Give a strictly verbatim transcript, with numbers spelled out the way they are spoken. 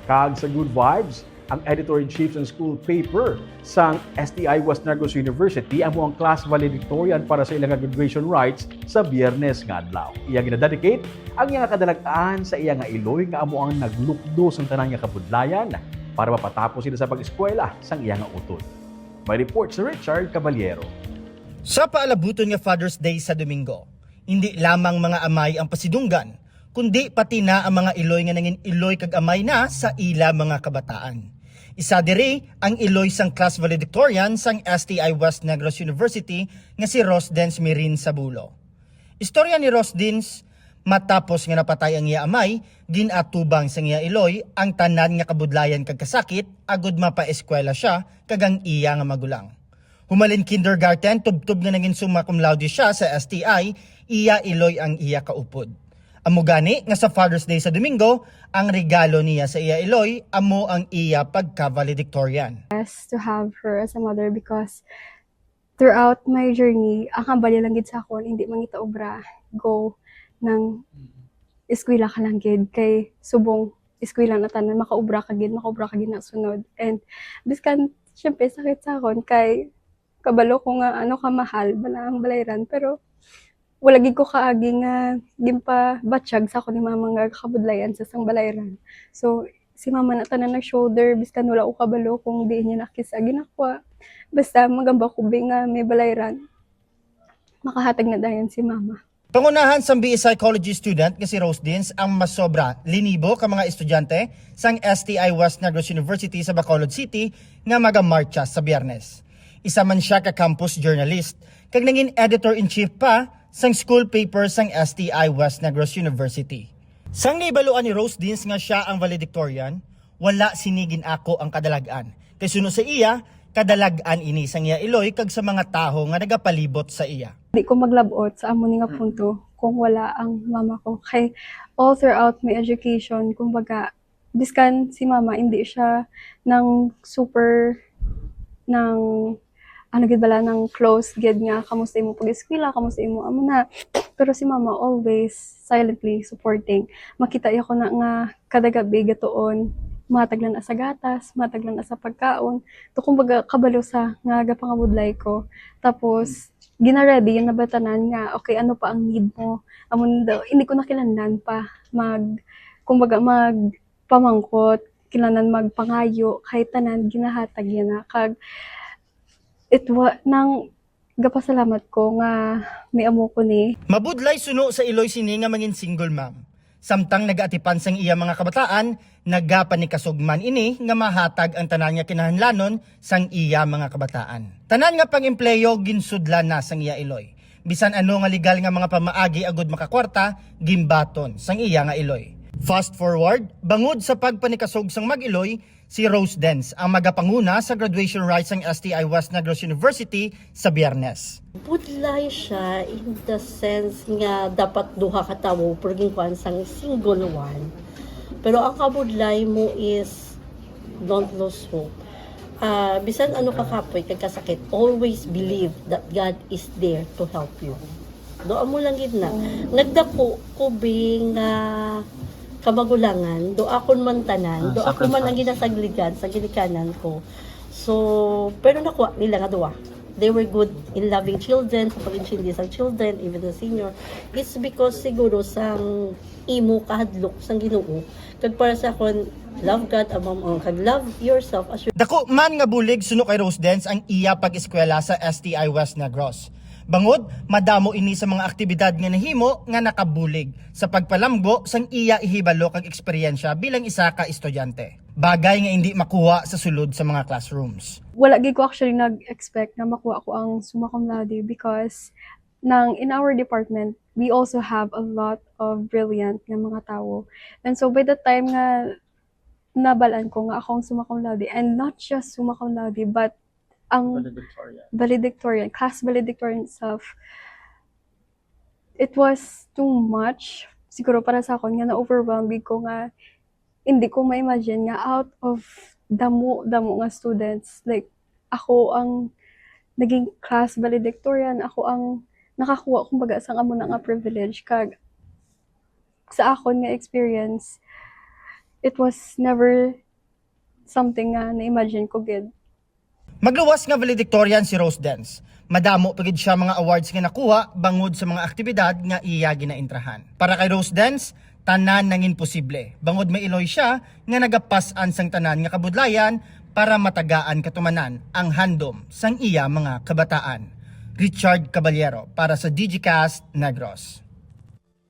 Kag sa Good Vibes, ang editor-in-chief sang school paper sang S T I West Negros University amo ang class valedictorian para sa ila nga graduation rites sa Biyernes nga adlaw. Iya ginadedicate ang iya nga kadalag-an sa iya nga iloy nga amo ang naglukdo sang tanan nga kabudlayan para mapatapos sila sa pag-eskwela sang iya nga utod. May report si Richard Caballero. Sa paalabuton nga Father's Day sa Domingo, hindi lamang mga amay ang pasidunggan, kundi pati na ang mga iloy nga nangin iloy kag amay na sa ila mga kabataan. Isa diri ang iloy sang class valedictorian sang S T I West Negros University nga si Rosdens Mirin Sabulo. Istorya ni Rosdens, matapos nga napatay ang iya amay, gin-atubang sang iya iloy ang tanan nga kabudlayan kag kasakit agod mapaeskwela sia kag ang iya nga magulang. Humalin kindergarten, tubtob nga nangin summa cum laude sia sa S T I, iya iloy ang iya kaupod. Amo gani nga sa Father's Day sa Domingo, ang regalo niya sa iya iloy amo ang iya pagka-valedictorian. Blessed to have her as a mother because throughout my journey, ang hambal niya lang gid sa akon, hindi mangita obra, go nang eskwela ka lang gid, kay subong eskwela na tanan, makaobra ka gid, makaobra ka gid na sunod. And biskan, syempre, sakit sa akon, kay kabalo ko nga ano kamahal bala ang balayran, pero wala gid ko kaagi nga ginpabatyag sa akon ni mama nga kabudlayan sa sang balayran. So, si mama na tanan nag-shoulder, biskan wala ko kabalo kung diin niya nakis-, ginakuha. Basta magamba ko bi nga may balayran, makahatag na dayon si mama. Pangunahan sang B S psychology student nga si Rosdens ang masobra linibo ka mga estudyante sang S T I West Negros University sa Bacolod City nga magamartsa sa Biyernes. Isa man sia ka campus journalist kag nangin editor-in-chief pa sang school paper sang S T I West Negros University. Sang nahibaluan ni Rosdens nga sia ang valedictorian, wala sini gin-ako ang kadalag-an, kay suno sa iya, kadalag-an ini sang iya iloy kag sa mga tawo nga nagapalibot sa iya. Di ko maglab-ot sa amo ni nga punto kung wala ang mama ko. Kay all throughout my education, kumbaga, biskan si mama, hindi siya nang super, nang, ano gid bala, nang close gid nga, "Kamusta imo pag-eskwela? Kamusta imo amo na?" Pero si mama always silently supporting. Makita iya ko na nga kada gabi gatuon, matag lang na sa gatas, matag lang na sa pagkaon. To, kumbaga, kabalo sa nga gapangabudlay ko. Tapos, gina-ready yun na ba tanan nga, okay, ano pa ang need mo? Amo na daw, hindi ko na kinahanglan pa mag, kumbaga, magpamangkot, kinahanglan magpangayo, kay tanan ginahatag yun na. Kag, it wa-, nang gapasalamat ko nga may amo ko ni. Mabudlay suno sa iloy sini nga mangin single mom. Samtang nagaatipan sang iya mga kabataan, nagapanikasog man ini nga mahatag ang tanan nga kinahanglanon sang iya mga kabataan. Tanan nga pang-empleyo ginsudlan na sang iya iloy. Bisan ano nga legal nga mga pamaagi agud makakwarta, gimbaton sang iya nga iloy. Fast forward, bangod sa pagpanikasog sang mag-iloy, si Rosdens ang magapanguna sa graduation rites sang S T I West Negros University sa Biyernes. Budlay siya in the sense nga dapat duha ka tawo pero ginkuan sang single one. Pero ang kabudlay mo is don't lose hope. Ah, bisan ano ka kapoy kag kasakit, always believe that God is there to help you. Do amo lang gid na. Nagdako ko bing ah, kamagulangan, do akon man tanan, do ako man ang ginasagligan sa ginikanan ko. So, pero nakuha nila nga duwa. They were good in loving children, sa pag-intindi sa children, even the senior. It's because siguro sang imo kahadlok sang Ginoo. Kag para sa akon, love God above all, kag love yourself as your Dako man nga bulig suno kay Rosdens ang iya pag-eskwela sa S T I West Negros. Bangod, madamo ini sa mga aktibidad nga nahimo nga nakabulig sa pagpalambo sang iya ihibalo kag eksperyensya bilang isa ka estudyante, bagay nga indi makuha sa sulod sa mga classrooms. Wala gid ko actually nag-expect na makuha ko ang summa cum laude because nang in our department, we also have a lot of brilliant nga mga tawo. And so by the time nga nabalaan ko nga ako ang summa cum laude, and not just summa cum laude, but ang valedictorian. Valedictorian, class valedictorian itself, it was too much siguro para sa akon nga na-overwhelmed ko nga hindi ko ma-imagine nga out of damo damo nga students, like, ako ang naging class valedictorian, ako ang nakakuha kumbaga sang amo na nga privilege. Kag sa akon nga experience, It was never something nga na-imagine ko gid. Magluwas nga valedictorian si Rose Dance. Madamo pa gid siya mga awards nga nakuha bangod sa mga aktibidad nga iya ginaintrahan. Para kay Rose Dance, tanan nangin posible bangod may iloy siya nga nagapas-an sang tanan nga kabudlayan para matagaan katumanan ang handom sang iya mga kabataan. Richard Caballero para sa Digicast Negros.